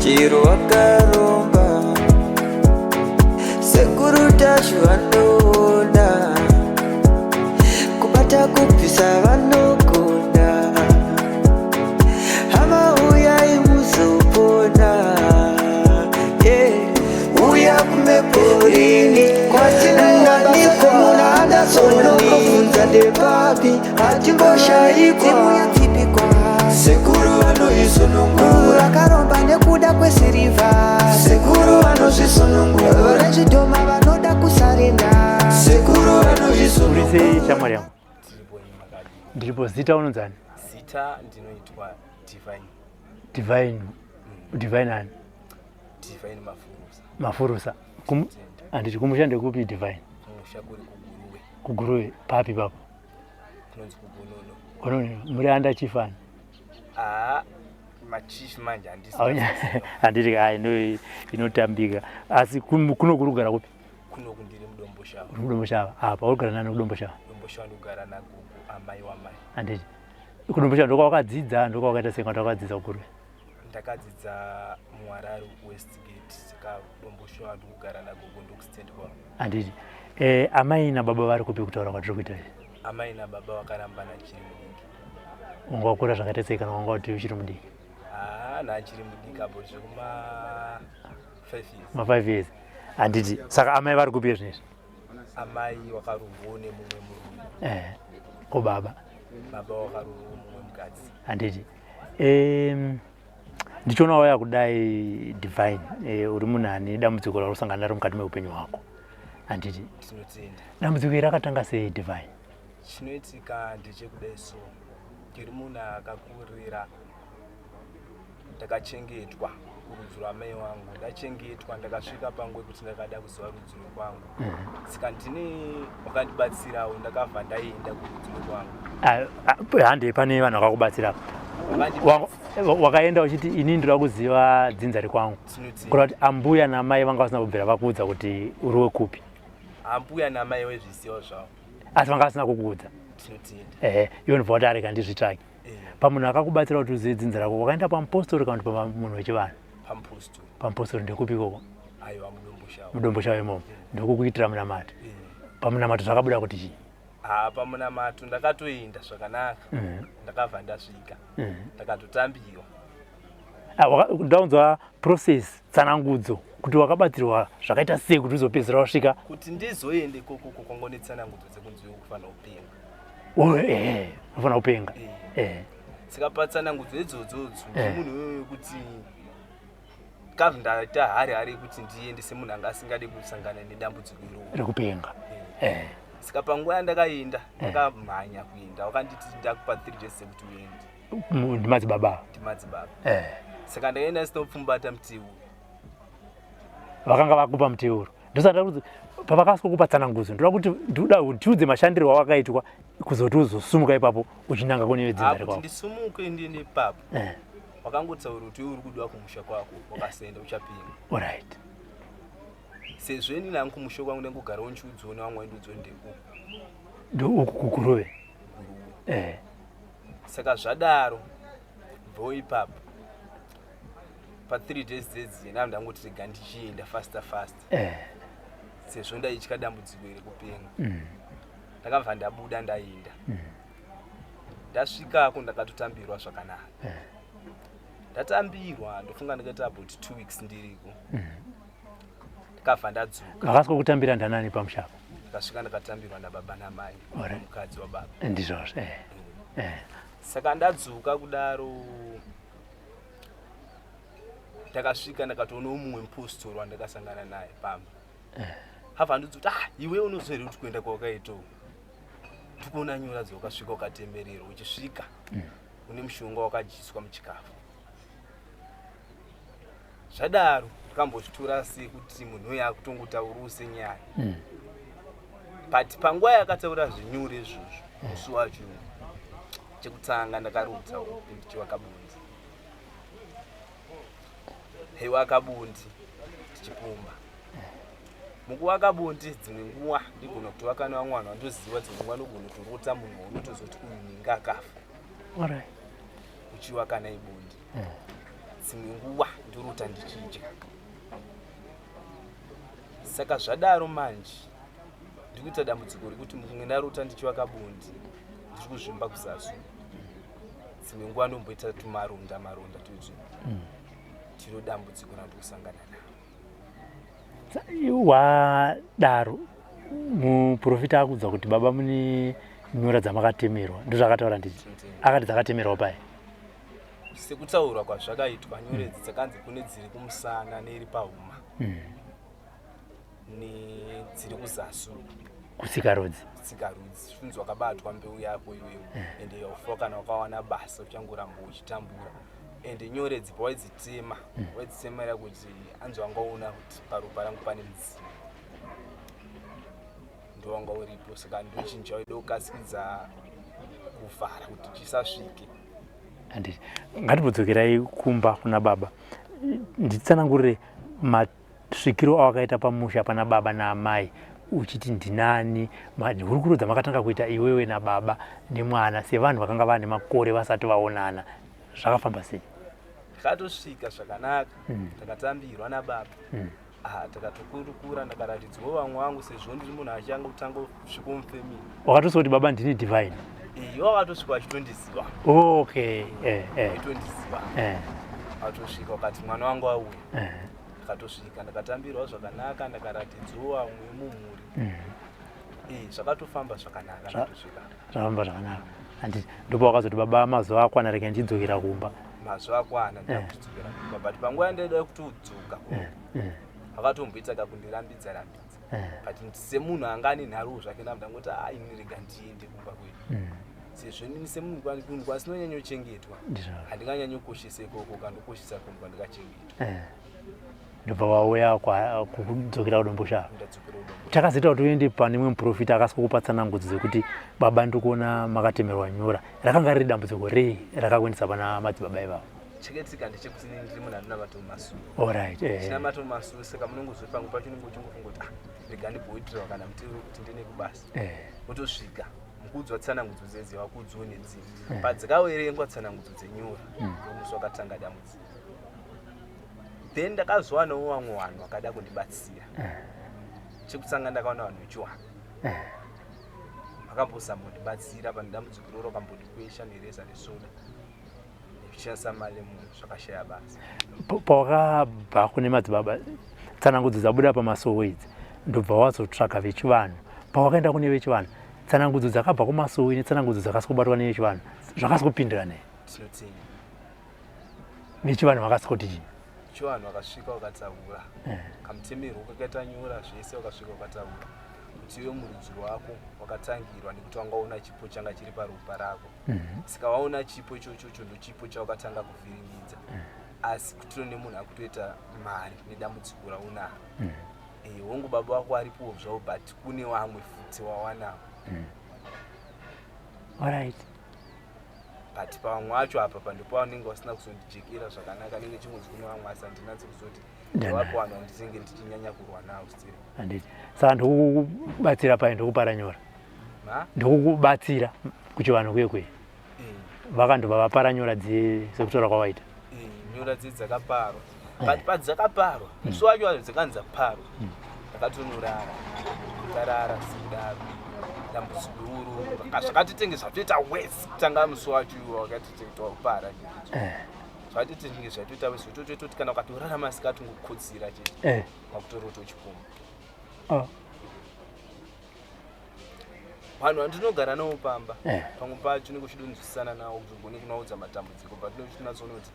Chero wakaromba, Sekuru Tashu vanoona, kubata kubvisa vanogona. Hama uyai muzopona, yeah. Uya kumeporini kwatinowanikwa muna Anderson, ndepapi hatimboshaikwa. Sekuru vanoisunungura Vakaromba nekuda kwesirivha. Sekuru vanozvisunungura. Vezvidhoma vanoda kusarenda. Sekuru vanozvisunungura. Uri sei, shamwari yangu? Tiripo, makadii? Ndiripo. Zita unonzani? Zita ndinoitwa Divine. Divine, Divine ani? Divine Mafurusa. Mafurusa. Handiti kumusha ndekupi, Divine? Kumusha kuri kuGuruve. KuGuruve papi papo? Kunonzi kuGonono. Gonono. Muri under chief ani? Haa, machief manje handisi. Handiti ai inotambika. Asi kuno kuri kugara kupi? Kunoku ndiri muDomboshava. Uri kuDomboshava apa. Uri kugara nani kuDomboshava? Domboshava ndikugara nagogo, amai wamai. Handiti kuDomboshava ndokwawakadzidza, ndokwawakaita sei kana wakadzidza kuGuruve? Ndakadzidza muHarare, Westgate, saka Domboshava ndikugara nagogo, ndokustand kwavo. Handiti amai nababa vari kupi kutaura kwatiri kuita izvi? Amai nababa vakarambana chiri mudiki. Wanga wakura zvakaita sei kana wanga kuti uchiri mudiki? Haa, nachiri mudiki apo, zvekuma 5 years. Ma 5 years, handiti? Saka amai vari kupi zvinezvi? Amai wakaroorwa nemumwe murume. Ko baba? Baba wakaroorwa mumwe mukadzi. Handiti ndichiona wauya kudai, Divine, uri munhu ane dambudziko rauri kusangana naro mukati meupenyu hwako, handiti? Tinotenda. Dambudziko iri rakatanga sei, Divine? Chinoitika ndechekudai, so ndiri munhu akakurira, ndakachengetwa kurudzi rwamai wangu. Ndachengetwa, ndakasvika panguva yekuti ndakada kuziva rudzi rwekwangu, saka ndine wakandibatsirawo, ndakabva ndaenda kurudzi rwekwangu. Ah, ah, hande pane vanhu vakakubatsira. Wakaenda uchiti, "Ini ndoda kuziva dzinza rekwangu." Tinotenda. Kureva kuti ambuya namai vanga vasina kubvira vakuudza kuti uri wekupi? Ambuya namai wezvisiwo zvavo. Asi vanga vasina kukuudza? Tinotenda. Ehe, iwe ndobva kuti, "Arega ndizvitsvake." Pamunhu akakubatsira kuti uzive dzinza rako, wakaenda pamupostori kana kuti pamunhu wechivanhu? Pamupostori. Pamupostori ndekupi ikoko? Aiwa, muDomboshava. MuDomboshava imomo ndokukuitira munamato. Pamunamato zvakabuda kuti chii? Ha, pamunamato ndakatoenda zvakanaka. Ndakabva ndasvika, ndakatotambirwa. Ah, ndaunzwa process, tsanangudzo kuti wakabatsirwa zvakaita sei kuti uzopedzisira wasvika. Kuti ndizoende ikokoko kwangu netsanangudzo dzekunzi iwe kufanira kupenga. Oh, unofanira kupenga. Saka patsanangudzo idzodzodzo munhu iyoyo kuti kabva ndaita hari hari yekuti ndiende semunhu anga asingade kusangana nedambudziko iroro. Rekupenga. Saka panguva yandakaenda, ndakamhanya kuenda, wakanditi ndakupa 3 days sekuti uende. Ndimadzibaba? Ndimadzibaba. Saka ndakaenda ndisina kupfumbata muteuro. Vakanga vakupa muteuro. Ndosati kuti pavakaswa kupa tsanangudzo, ndoda kuti ndoda kuti tiudze mashandiro awakaitwa kuzoti uzosumuka ipapo uchinanga kune vedzinza Kuti rekwako. ndisumuke ndiende ipapo, wakangotaura kuti iwe uri kudiwa kumusha kwako, wakasenda uchapinda. Sezvo ini nangu kumusha kwangu ndangogarawo nchiudziwo nevamwe vaindiudziwo ndeuku. Ndo uku kuGuruve? Guruve. Saka zvadaro, bvo ipapo pa3 days dzedzi navo ndangoti rega ndichienda faster faster, sezvo ndaitya dambudziko iri kupenga. Ndakabva ndabuda, ndaenda, ndasvikako ndakatotambirwa zvakanaka. Ndatambirwa, ndofunga ndakaita about 2 weeks ndiriko, ndakabva ndadzoka. Vakaswa kutambira ndanani pamushapo? Ndakasvika ndakatambirwa nababa namai, mukadzi wababa. Ndizvozvo, eh. Saka ndadzoka kudaro, ndakasvika ndakatoona mumwe mupostori wandakasangana naye pamba. Habva ndidzi kuti, "Ah, iwe unoziva here kuti kuenda kwawakaita uku ndikuona nyora dzawakasvika ukatemererwa, uchisvika une mushonga wakadyiswa muchikafu?" Zvadaro ndakambozvitora sekuti munhu uyu akutongotaurawo senyaya, but panguva yakataura zvinyore izvozvo, musi wacho chekutanga ndakarutsa hope ndichivaka bundi, heiwaka bundi tichipumba. Mukuvaka bundi, dzimwe nguva ndigona kutovaka nevamwe vanhu vandoziva, dzimwe nguva ndogona kutorota munhu waunotozoti uyu ninge akafa. Uchiwaka naibundi. Dzimwe nguva ndorota ndichidya. Saka zvadaro manje ndiri kuita dambudziko rekuti mukunge ndarota ndichivaka bonde ndiri kuzvimba kuzasi. Dzimwe nguva ndomboita tumaronda maronda tuizvi. Tiro dambudziko randiri kusangana naro. Wadaro muprofita akudza kuti baba mune nyora dzamakatemerwa, ndozvaakataura nditi akati dzakatemerwa pai. Sekutaurwa kwazvakaitwa nyora idzi dzakanzi kune dziri kumusana neiri pahuma nedziri kuzasi kusikarudzi. Sikarudzi zvinzi wakabatwa mbeu yako iwewe ende yaufa kana wakawana basa uchangoramba uchitambura. Ende nyore idzi pawaidzitema waidzitemera kuti anzi wangaona kuti paropa rangu pane mudzimu ndowanga uripo, saka ndochinja waida kukasikidza kuvhara kuti chisasvike. Handiti ngatimbodzokerai kumba kuna baba, nditsanangurire masvikiro awakaita pamusha pana baba naamai uchiti ndinani, hurukuro dzamakatanga kuita iwewe nababa nemwana sevanhu vakanga vane makore vasati vaonana, zvakafamba sei? Ndakatosvika zvakanaka, takatambirwa nababa. Ah, takatokurukura, ndakaratidzwawo vamwe vangu sezvo ndiri munhu achangotanga kusvika mufamily. Wakatosvika kuti baba ndini Divine? Iwo wakatosvika achitondiziva. Okay. Achitondiziva. Atosvika wakati mwana wangu auya. Ndakatosvika ndakatambirwa zvakanaka, ndakaratidzwawo vamwe vemumhuri. Zvakatofamba zvakanaka ndakatosvika. Zvakafamba zvakanaka. Handiti ndipo wakazoti baba mazuva akwana rega ndichidzokera kumba. Mazuva akwana ndakuchidzokera kumba, but panguva yandaida kutodzoka vakatomboita kakundirambidza rambidza. But semunhu anga ane nharuwo zvake ndangoti ah ini rega ndiende kumba kwedu. Sezvo inini semunhu kunhu kwasinonyanyochengetwa handinganyanyokoshesa ikoko, kandokoshesa kunhu kwandikachengetwa. Ndobva wauya kudzokera kuDomboshava. Takazoita kuti uende pane mumwe muprofita akasvika kupa tsanangudzo dzekuti baba ndikuona makatemerwa nyora. Rakanga riri dambudziko rei rakakuendesa pana madzibaba ivavo? Chakaitika ndechekuti inini ndiri munhu anonamata mumasure. Alright, Chinamato mumasure, saka munongozwe pamwe pacho unenge uchingofunga kuti ah rega ndimboitirwa kana mutero kuti ndiende kubasa. Wotosvika mukuudzwa tsanangudzo dzedze wakuudzwa nedzimwe. Padzikaverengwa tsanangudzo dzenyora ndomusi wakatanga dambudziko. Then ndakazowanawo vamwe vanhu vakada kundibatsira. Chekutanga ndakaona vanhu vechiwana vakambozama kundibatsira pane dambudziko iroro, vakambondikwesha nereza nesoda nechishandisa malemon, zvakashaya basa. Pawakabva kune madzibaba tsanangudzo dzabuda pamasowe idzi, ndobva wazotsvaga vechivanhu. Pawakaenda kune vechivanhu, tsanangudzo dzakabva kumasowe netsanangudzo dzakasikubatwa nevechivanhu zvakasukupindirana here? Tinotenda. Vechivanhu vakasikuti chii? Chivanhu vakasvika vakataura kamutemerwo kakaita nyora zvese, vakasvika vakataura kuti iwe murudzi rwako wakatangirwa nekuti wanga waona chipo changa chiri paropa rako. Saka waona chipo ichochocho ndochipo chawakatanga kuvhiringidza, asi kutiro nemunhu akutoita mari nedambudziko raunaro. Hongu baba wako aripowo zvavo, but kune vamwe futi wawanawo. Alright. But pavamwe vacho apa pandopavanenge vasina kuzondijekera zvakanaka, nenge chingonzi kune vamwe asi handinatsi kuzoti ndevapo vanhu vandinenge ndichinyanya kurwa navo still. Handiti saka ndokukubatsira pai, ndokupara nyora? Ndokukubatsira kuchivanhu kuye kuye vakandobva vapara nyora dziye sekutaura kwavaita? Nyora dziye dzakaparwa, but padzakaparwa musi wacho wacho dzakanzi dzaparwa ndakatonorara, ndarara sekudaro dambudziko iroro zvakatitenge zvatoita wesi kutanga musi wacho iwo wakatitenge twapara zvakatitenge zvatoita wesi tototi kana ukatorara masikati ungokotsira chete wakutorota uchipumba. Vanhu vandinogara navo pamba pamwe pacho unenge uchidonzwisisana navo kuti ugone kunoudza matambudziko, but unochinatsoona kuti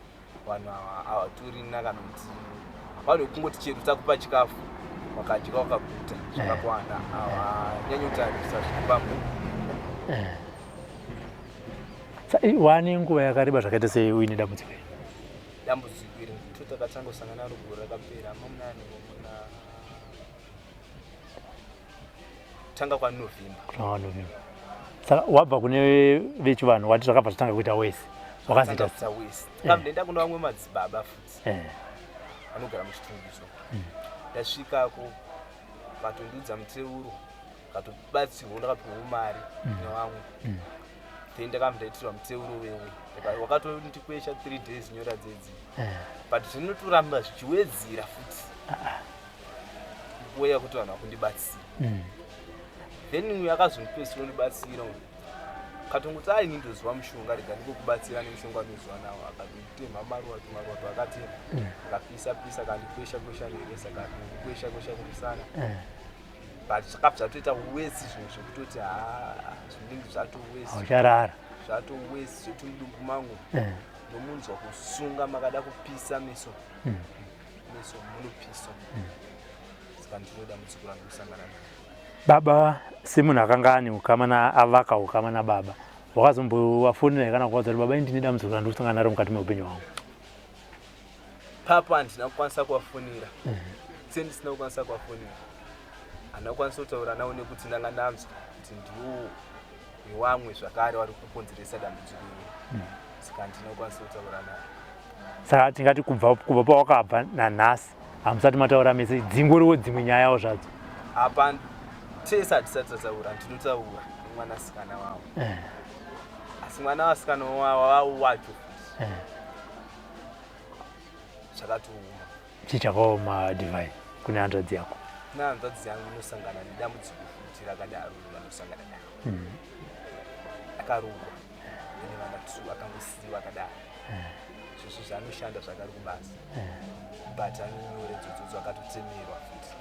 vanhu ava havatorina kana kuti vanhu vekungoti chero takupa chikafu wakadya wakaguta zvakakwana, havanyanyotarisa zviri pamwe. Wane nguva yakareba zvakaita sei uine dambudziko iri? Dambudziko iri ndito takatanga kusangana naro gore rakapera mamunani muna tanga kwaNovember. Kutanga kwaNovember. Saka wabva kune vechivanhu wati zvakabva zvatanga kuita wese, wakazoita kuita wese. Ndakaenda kuna vamwe madzibaba futi vanogara muChitungwizo. Ndasvikako vatondiudza muteuro, vatobatsirwa, ndakapiwawo mari nevamwe. Then ndakabva ndaitirwa muteuro wewe wakatondikwesha 3 days nyora dzedzi eh. But zvinotoramba zvichiwedzera futi ah, ah. Nguva yekuti vanhu vakundibatsira. Then uyo akazondipedzisira kundibatsira uyu katongoti ai ini ndoziva mushonga, rega ndikokubatsira nemushonga wandinoziva nawo. Akatotema maruva, tumaruva twakatema, akapisa pisa, akandikwesha kwesha nereza, akandikwesha kwesha kumusana. But zvakabva zvatoita wesi zvinhu zvekutoti ha, zvinenge zvatowesi. Haucharara. Zvatowesi zvekuti mudumbu mangu ndomunzwa kusunga, makada kupisa meso, meso munopisa. Saka ndino dambudziko rangu kusangana naro. Baba semunhu akanga ane ukama naavaka ukama nababa, wakazombovafonera kana kuvaudza kuti baba, ndine dambudziko randiri kusangana naro mukati meupenyu hwangu? Papa handina kukwanisa kuvafonera. Sendisina kukwanisa kuvafonera, handina kukwanisa kutaura navo nekuti ndanga ndanzwa kuti ndiwo wewamwe zvakare vari kukonzeresa dambudziko iri. Saka handina kukwanisa kutaura navo. Saka tingati kubva pawakabva nanhasi hamusati mataura mese, dzingoriwo dzimwe nyayawo zvadzo? Apa tese hatisati tataura. Ndinotaura nemwanasikana wavo, asi mwana wasikana wavo wacho futi zvakatooma. Chii chakaoma, Divine, kune hanzvadzi yako? Kuna hanzvadzi yangu inosangana nedambudziko futi rakadaro vanosangana naro. Akaroorwa, ane vana two, akangosiyiwa akadaro. Zvezvo zvaanoshanda zvakari kubasa, but anonyore dzodzodzo, akatotemerwa futi,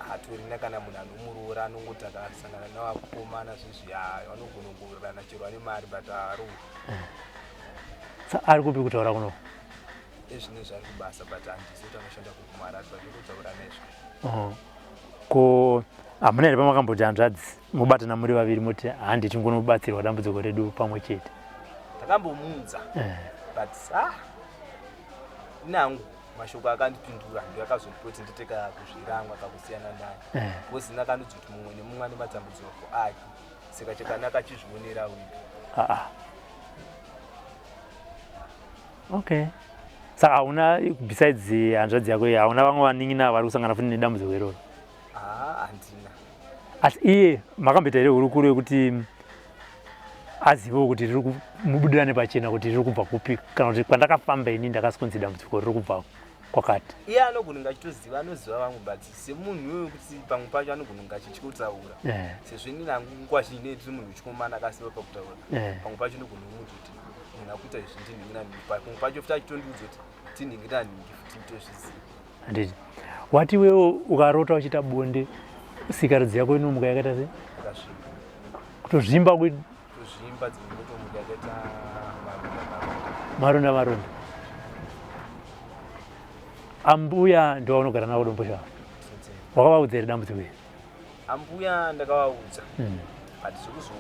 hatorina kana munhu anomuroora. Anongoti akasangana navakomana zvezvi, vanogona kungowirirana chero ane mari, but haaroori. Ari kupi kutaura kuno? Ezvino zvari kubasa, but handizi kuti anoshanda kukumarari, but ndikutaura nezvo. Oh. Ko hamuna here pamakamboti hanzvadzi mobatana muri vaviri moti handi tingonobatsirwa dambudziko redu pamwe chete? Ndakambomuudza, but ah, nangu mashoko akandipindura ndo akazondipa kuti nditeka kuzvirangwa kakusiyana naye, because ndakandudza kuti mumwe nemumwe ane matambudziko ake, saka chakanaka chizvionera wega. Ah, ah. Okay, saka hauna, besides hanzvadzi yako iyi, hauna vamwe vanin'ina vari kusangana futi nedambudziko iroro? Ah, handina. Asi iye makamboita here hurukuro yekuti azivewo kuti riri mubudirane pachena kuti riri kubva kupi, kana kuti kwandakafamba ini ndakasikunzi dambudziko riri kubva kwakati? Iye anogona kunge achitoziva, anoziva vamwe, but semunhu iyoyo kuti pamwe pacho anogona kunge achitya kutaura, sezvo inini hangu nguva zhinji ndiri munhu wechikomana akasiva pakutaura. Pamwe pacho ndogona kumuudza kuti munhu akuita izvi ndinhingi nanhingi, pamwe pacho futi achitondiudza kuti tinhingi nanhingi futi nditozviziva. Handiti wati iwewo ukarota uchiita bonde, sikarudzi yako inomuka yakaita sei? Akasvimba. Kutozvimba? Kutozvimba, dzimwe ndotomuka yakaita maronda maronda. Maronda maronda. Ambuya ndo vaunogara navo Domboshava? Wakavaudza here dambudziko iri? Ambuya ndakavaudza, but zvekuzo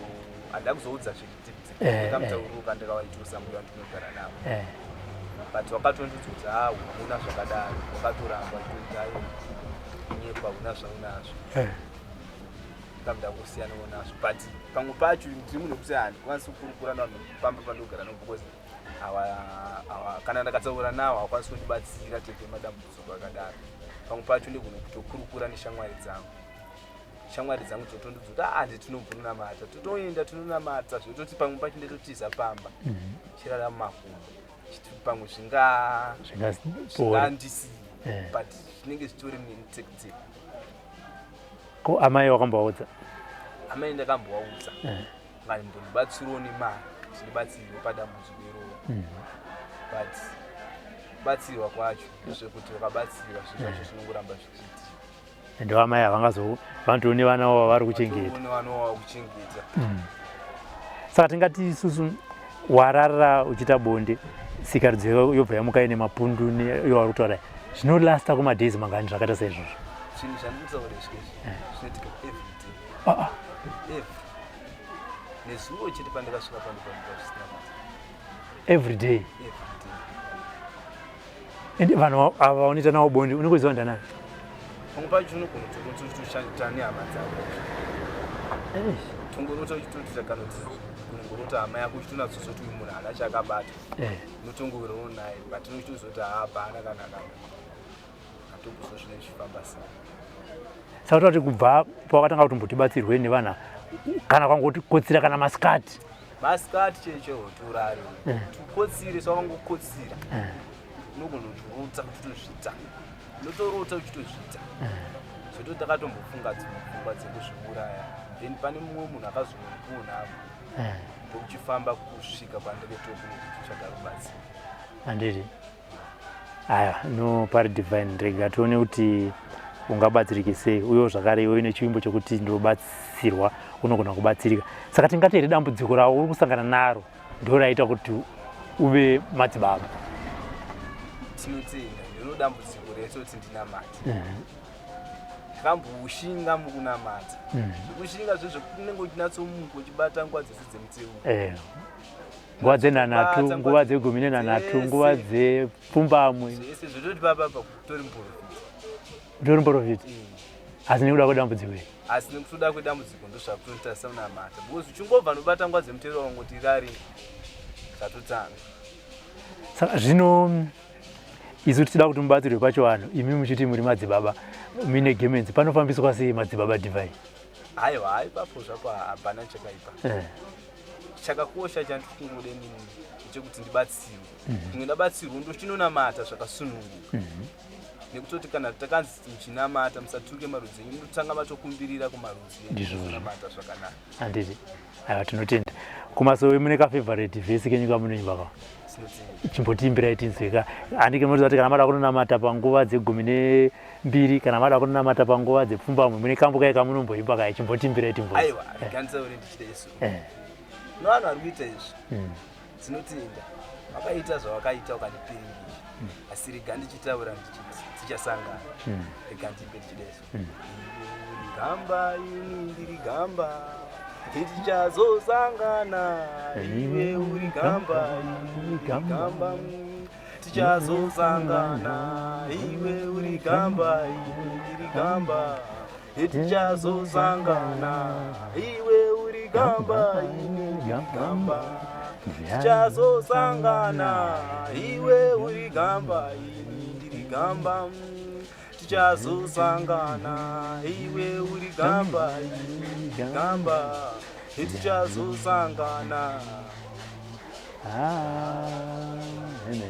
handida kuzoudza zviri deep. Ndakamutauruka, ndakavaitusa mbuya ndinogara navo, but wakatondudza kuti ha, huna zvakadaro. Wakatoramba chitoita ayo nyepa, huna zvaunazvo. Ndikamuda kusiyanawo nazvo, but pamwe pacho ndiri munhu wekuti handikwanisi kukurukura navanhu pamba pandogara navo, because awa kana ndakataura navo hawakwanisi kundibatsira tete madambudziko akadaro. Pamwe pacho ndigona kutokurukura neshamwari dzangu, shamwari dzangu dzotondudza kuti ah, handi tinobvunonamata, totoenda tinonamata, zvototi pamwe pacho ndetotiza pamba, chirara mumakumbo, chiti pamwe Zvingapore. Zvingandisiye, but zvinenge zvitori nemutekuteko. Ko amai wakambovaudza? Amai ndakambovaudza, vaimbondibatsirawo nemari kuti ndibatsirwe padambudziko iroro, but kubatsirwa kwacho ndezvekuti wakabatsirwa, zvinhu zvacho zvinongoramba zvichiitika. Ende amai havangazo, vanotoo nevana vavo vavari kuchengeta. Une vana wava kuchengeta. Saka tingati isusu warara uchiita bonde, sikarudzi yako yobva yamuka ine mapundu yowauri kutaura, zvinolasta kumadays mangani zvakaita saizvozvo? Zvinhu zvandikutaura izvi zvinoitika every day. Ah, ah. Every nezuvo chete pandakasvika pano pamba zvisina basa. Every day? Every day. Ende vanhu ava vaunoita navo bonde unenge uchiziva ndanani? Pamwe pacho unogona kutoshanda nehama dzako, tongorota uchitotoita, kana kuti unongorota hama yako uchitonatsozoti uyu munhu haana chaakabata. Unotongowirirana naye, but unochitozoti haapana kana atombozwa zvinenge zvichifamba sei. Saka toti kubva pawakatanga kuti mbotibatsirwe nevana Kana kwangokotsira kana masikati? Masikati chaicho hotorare tukotsire, sawangokotsira unogona kutorota uchitozvita, unotorota uchitozvita. Zvoto takatombofunga dzimwe pfungwa dzekuzviuraya, then pane mumwe munhu akazongokuonapo, ndokuchifamba kusvika kwandaketoku nekuchitsvaga rubatsiro. Handiti? Aya, no, pari Divine, rega tione kuti ungabatsirike sei. Uyewo zvakare iwe une chivimbo chokuti ndinobatsirwa, unogona kubatsirika. Saka tingati here dambudziko ravo uri kusangana naro ndo raita kuti uve madzibaba? Tinotenda, ndino dambudziko rese kuti ndinamate. Ndakamboshinga mukunamata. Zvekushinga zvezvo kunenge uchinatsomuka uchibata nguva dzese dzemuteuko. Nguva dzenhanhatu, nguva dzegumi nenhanhatu, nguva dzepfumbamwe. Zvese zvototi papapa kutori muprofita. Utori muprofita, asi nekuda kwedambudziko iri. Asi nekutoda kwedambudziko ndozvakutoita unamata, because uchingobva nobata nguva dzemutero wangoti rari, zvatotanga. Saka zvino isu tichida kuti mubatsirwe pacho vanhu, imi muchiti muri madzibaba muine gemenzi, panofambiswa sei, Madzibaba Divine? Aiwa, hai, ipapo zvapo hapana chakaipa. Chakakosha chandiri nini ndechekuti ndibatsirwe. Kunge ndabatsirwa, ndochinonamata zvakasununguka, nekutoti kana takanzi muchinamata musatuke marudzi enyu, munotanga matokumbirira kumarudzi enyu. Ndizvozvo. Kunamata zvakanaka. Handiti? Aiwa, tinotenda. Kumasowe mune kafavourite verse kenyu kamunoimba ka? Tinotenda. Chimbotiimbirai tinzwe. Handike munoziva kuti kana mada kunonamata panguva dzegumi nembiri, kana mada kunonamata panguva dzepfumbamwe, mune kambo kai kamunomboimba kai? Chimbotiimbirai timbonzwe. Aiwa, regandisaure ndichida isu. No, vanhu vari kuita izvi, tinotenda vakaita zvavakaita, ukandipiringisha, asi rega ndichitaura ndichiti tichasangana. Rega ndiimbe ndichida isu. Iwe uri gamba, ini ndiri gamba, tichazosangana. Iwe uri gamba, ini ndiri gamba, tichazosangana. Iwe uri gamba, ini ndiri gamba, tichazosangana. Iwe uri gamba, ini ndiri gamba, tichazosangana. Iwe uri gamba, ini ndiri gamba, tichazosangana. Iwe uri gamba, ini ndiri gamba, tichazosangana. Amen.